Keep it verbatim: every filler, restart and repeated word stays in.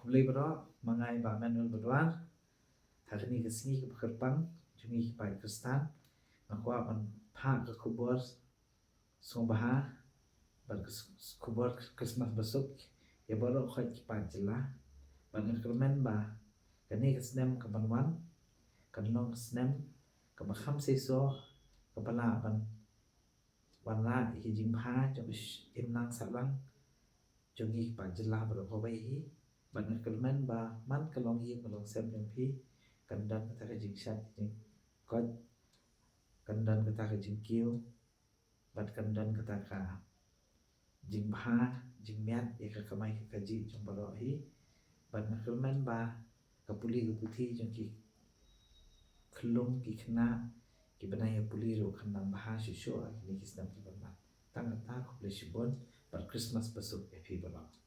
Khublei baroh, ma nga i Bah Manuel Badwar. Ha kane ka sngi kaba kyrpang jong ngi ki paid Khristan, nga kwah ban phah ka khubor sngewbha bad ka s-, khubor Christmas basuk ïa baroh khoit ki paid jylla. Bad nga kyrmen ba kane ka snem kaban wan kan long ka snem kaba kham seisoh, kaba lah ban wanrah ïa ki jingbha jong ka imlang sahlang jong ngi ki paid jylla baroh kawei hi. Bad nga kyrmen ba man ka longïing ka longsem jong phi kan don kata ka jingshad jingkoit, kan don kata ka jingkiew, bad kan don kata ka jingbha jingmiat ïa ka kamai ka kajih jong baroh hi. Bad nga kyrmen ba ka pule ka puthi jong ki khyllung ki khynnah kiba nang ïa pule ruh kan nang bha shuh shuh ha kine ki snem kiban wan. Tang kata, khublei shibun bad Christmas basuk ïa phi baroh.